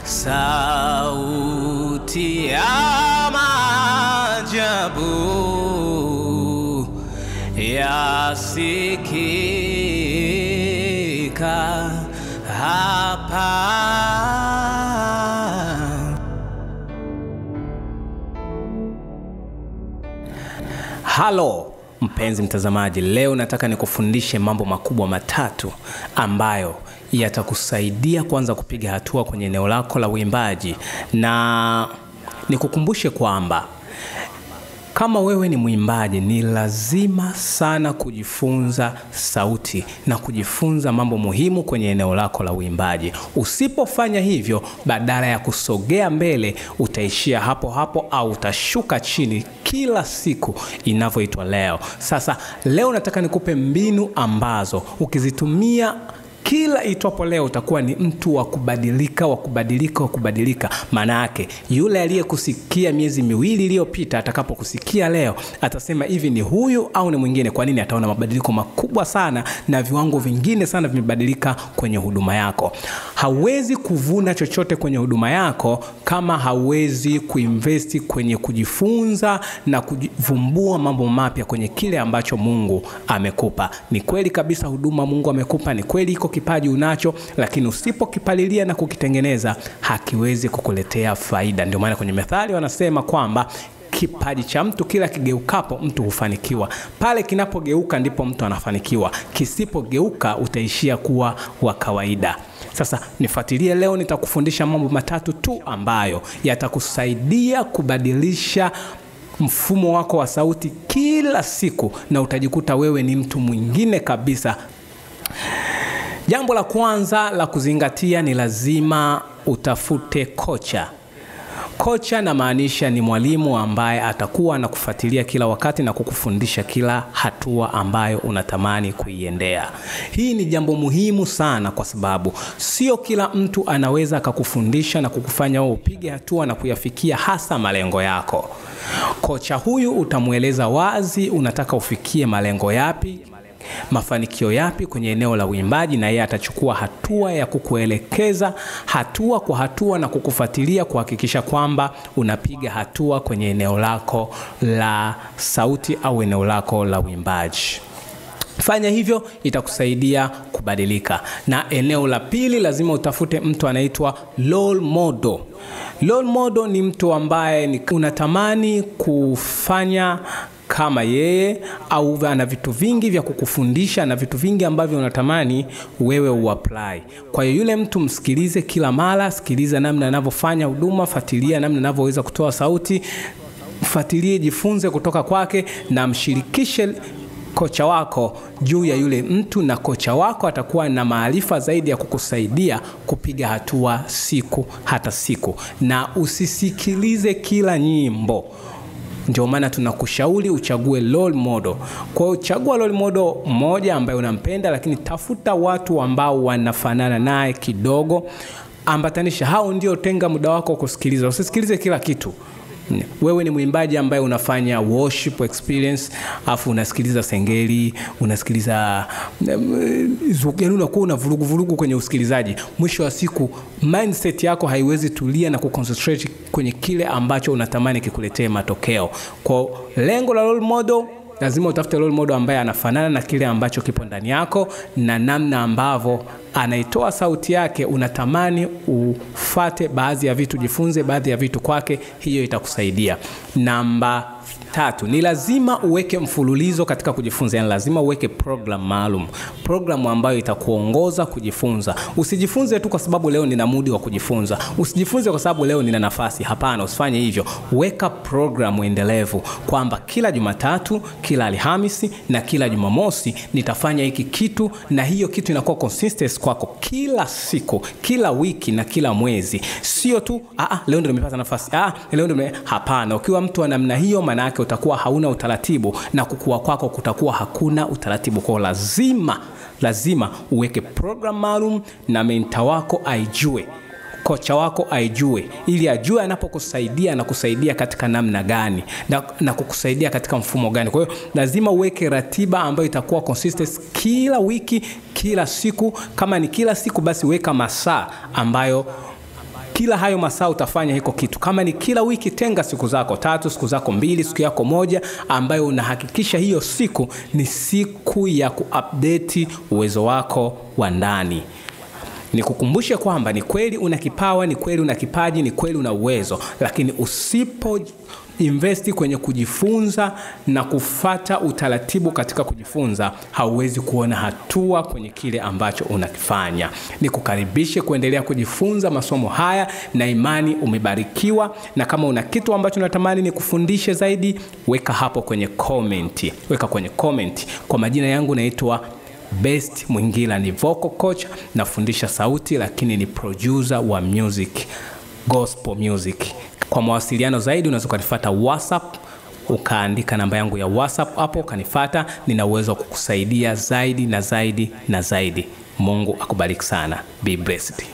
Sauti ya maajabu yasikika hapa. Halo mpenzi mtazamaji, leo nataka nikufundishe mambo makubwa matatu ambayo yatakusaidia kwanza kupiga hatua kwenye eneo lako la uimbaji. Na nikukumbushe kwamba kama wewe ni mwimbaji, ni lazima sana kujifunza sauti na kujifunza mambo muhimu kwenye eneo lako la uimbaji. Usipofanya hivyo, badala ya kusogea mbele, utaishia hapo hapo au utashuka chini kila siku inavyoitwa leo. Sasa leo nataka nikupe mbinu ambazo ukizitumia kila itwapo leo utakuwa ni mtu wa kubadilika, wa kubadilika, wa kubadilika. Maana yake yule aliyekusikia miezi miwili iliyopita atakapokusikia leo atasema hivi, ni huyu au ni mwingine? Kwa nini? Ataona mabadiliko makubwa sana na viwango vingine sana vimebadilika kwenye huduma yako. Hauwezi kuvuna chochote kwenye huduma yako kama hauwezi kuinvesti kwenye kujifunza na kuvumbua mambo mapya kwenye kile ambacho Mungu amekupa. Ni kweli kabisa huduma Mungu amekupa, ni kweli iko kipaji unacho, lakini usipokipalilia na kukitengeneza hakiwezi kukuletea faida. Ndio maana kwenye methali wanasema kwamba kipaji cha mtu kila kigeukapo mtu hufanikiwa. Pale kinapogeuka ndipo mtu anafanikiwa. Kisipogeuka utaishia kuwa wa kawaida. Sasa nifuatilie leo, nitakufundisha mambo matatu tu ambayo yatakusaidia kubadilisha mfumo wako wa sauti kila siku, na utajikuta wewe ni mtu mwingine kabisa. Jambo la kwanza la kuzingatia ni lazima utafute kocha. Kocha namaanisha ni mwalimu ambaye atakuwa anakufuatilia kila wakati na kukufundisha kila hatua ambayo unatamani kuiendea. Hii ni jambo muhimu sana kwa sababu sio kila mtu anaweza akakufundisha na kukufanya wewe upige hatua na kuyafikia hasa malengo yako. Kocha huyu utamueleza wazi unataka ufikie malengo yapi, mafanikio yapi kwenye eneo la uimbaji, na yeye atachukua hatua ya kukuelekeza hatua kwa hatua na kukufuatilia kuhakikisha kwamba unapiga hatua kwenye eneo lako la sauti au eneo lako la uimbaji. Fanya hivyo, itakusaidia kubadilika. Na eneo la pili, lazima utafute mtu anaitwa role model. Role model ni mtu ambaye unatamani kufanya kama yeye, au ana vitu vingi vya kukufundisha na vitu vingi ambavyo unatamani wewe uapply. Kwa hiyo yule mtu msikilize kila mara, sikiliza namna anavyofanya huduma, fuatilia namna anavyoweza kutoa sauti, fuatilie, jifunze kutoka kwake na mshirikishe kocha wako juu ya yule mtu, na kocha wako atakuwa na maarifa zaidi ya kukusaidia kupiga hatua siku hata siku. Na usisikilize kila nyimbo. Ndio maana tunakushauri uchague role model. Kwa hiyo chagua role model mmoja ambaye unampenda, lakini tafuta watu ambao wanafanana naye kidogo, ambatanisha hao, ndio tenga muda wako kusikiliza. Usisikilize kila kitu. Wewe ni mwimbaji ambaye unafanya worship experience, afu unasikiliza sengeli, unasikiliza yaani unakuwa una vurugu vurugu kwenye usikilizaji. Mwisho wa siku mindset yako haiwezi tulia na kuconcentrate kwenye kile ambacho unatamani kikuletee matokeo. Kwa lengo la role model, lazima utafute role model ambaye anafanana na kile ambacho kipo ndani yako na namna ambavyo anaitoa sauti yake unatamani ufate baadhi ya vitu, jifunze baadhi ya vitu kwake, hiyo itakusaidia. Namba tatu, ni lazima uweke mfululizo katika kujifunza. Yani lazima uweke program maalum, program ambayo itakuongoza kujifunza. Usijifunze tu kwa sababu leo nina mudi wa kujifunza, usijifunze kwa sababu leo nina nafasi. Hapana, usifanye hivyo. Weka program endelevu kwamba kila Jumatatu, kila Alhamisi na kila Jumamosi nitafanya hiki kitu, na hiyo kitu inakuwa consistent kwako kila siku, kila wiki na kila mwezi. Sio tu leo ndio nimepata nafasi, leo ndio. Hapana, ukiwa mtu wa namna hiyo, maana yake utakuwa hauna utaratibu na kukua kwako kutakuwa hakuna utaratibu. Kwa lazima uweke program maalum na mentor wako aijue, kocha wako aijue, ili ajue anapokusaidia na kusaidia katika namna gani na kukusaidia katika mfumo gani. Kwa hiyo lazima uweke ratiba ambayo itakuwa consistent kila wiki, kila siku. Kama ni kila siku, basi weka masaa ambayo Kila hayo masaa utafanya hiko kitu. Kama ni kila wiki, tenga siku zako 3, siku zako 2, siku yako 1 ambayo unahakikisha hiyo siku ni siku ya kuupdate uwezo wako wa ndani. Nikukumbushe kwamba ni kweli una kipawa, ni kweli una kipaji, ni kweli una uwezo, lakini usipo investi kwenye kujifunza na kufata utaratibu katika kujifunza, hauwezi kuona hatua kwenye kile ambacho unakifanya. Nikukaribishe kuendelea kujifunza masomo haya, na imani umebarikiwa. Na kama una kitu ambacho unatamani nikufundishe zaidi, weka hapo kwenye comment. Weka kwenye comment. Kwa majina yangu naitwa Best Mwingila, ni vocal coach, nafundisha sauti, lakini ni producer wa music, gospel music. Kwa mawasiliano zaidi unaweza ukanifuata WhatsApp, ukaandika namba yangu ya WhatsApp hapo ukanifuata. Nina uwezo wa kukusaidia zaidi na zaidi na zaidi. Mungu akubariki sana. Be blessed.